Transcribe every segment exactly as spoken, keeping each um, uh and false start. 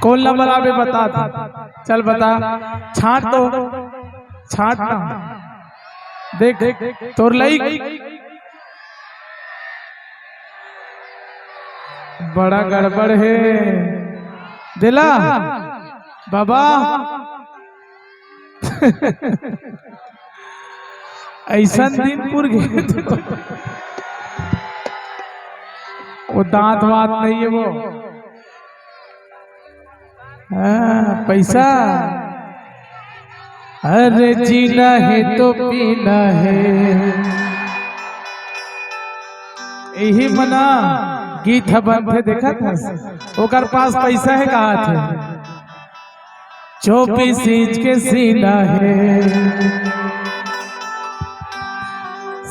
कौन ला बलाबे बता दे। चल बता, छांट तो, छांट ना। देख, तोर लइक बड़ा गड़बड़ हे। देला बाबा। ऐसन दिन पुर गे तो वो दांत वात नहीं है वो। हाँ, पैसा। अरे जीना है तो पीना है। यही मना गीत ह बनथे, देखत हस? ओकर पास पैसा है, कहा थे चौबीस इंच के सीना है।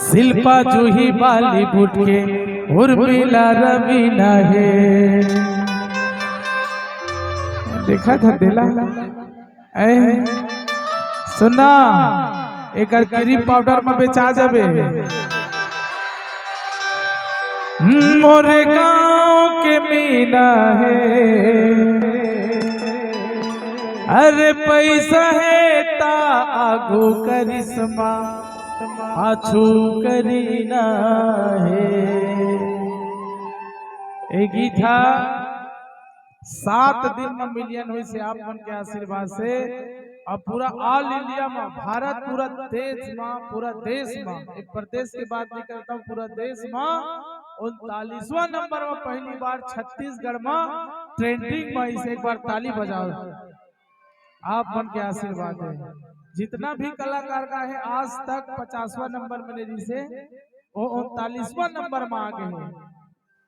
शिल्पा जूही बॉलीवुड के उर्मिला रवीना है। देखा था दिला। ऐ, सुना, एकर क्रीम पाउडर में बेचा जाबे। मोरे गांव के मीना है, अरे पैसा है ता आगू करिश्मा, पाछू करीना है। ए गीत ह सात दिन में मिलियन होइस हे आप मन के आशीर्वाद से। अब पूरा ऑल इंडिया में, भारत पूरा देश में, पूरा देश में, एक प्रदेश के बात नहीं करता हूँ, पूरा देश में उनतालीसवाँ नंबर में पहली बार छत्तीसगढ़ में ट्रेंडिंग में। इसे एक बार ताली बजाओ, आप मन के आशीर्वाद है। जितना भी कलाकार का है आज तक पचासवाँ नंबर में नहीं, जिसे वो उनतालीसवाँ नंबर में आ गए हैं।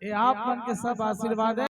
ये आप मन के सब आशीर्वाद है।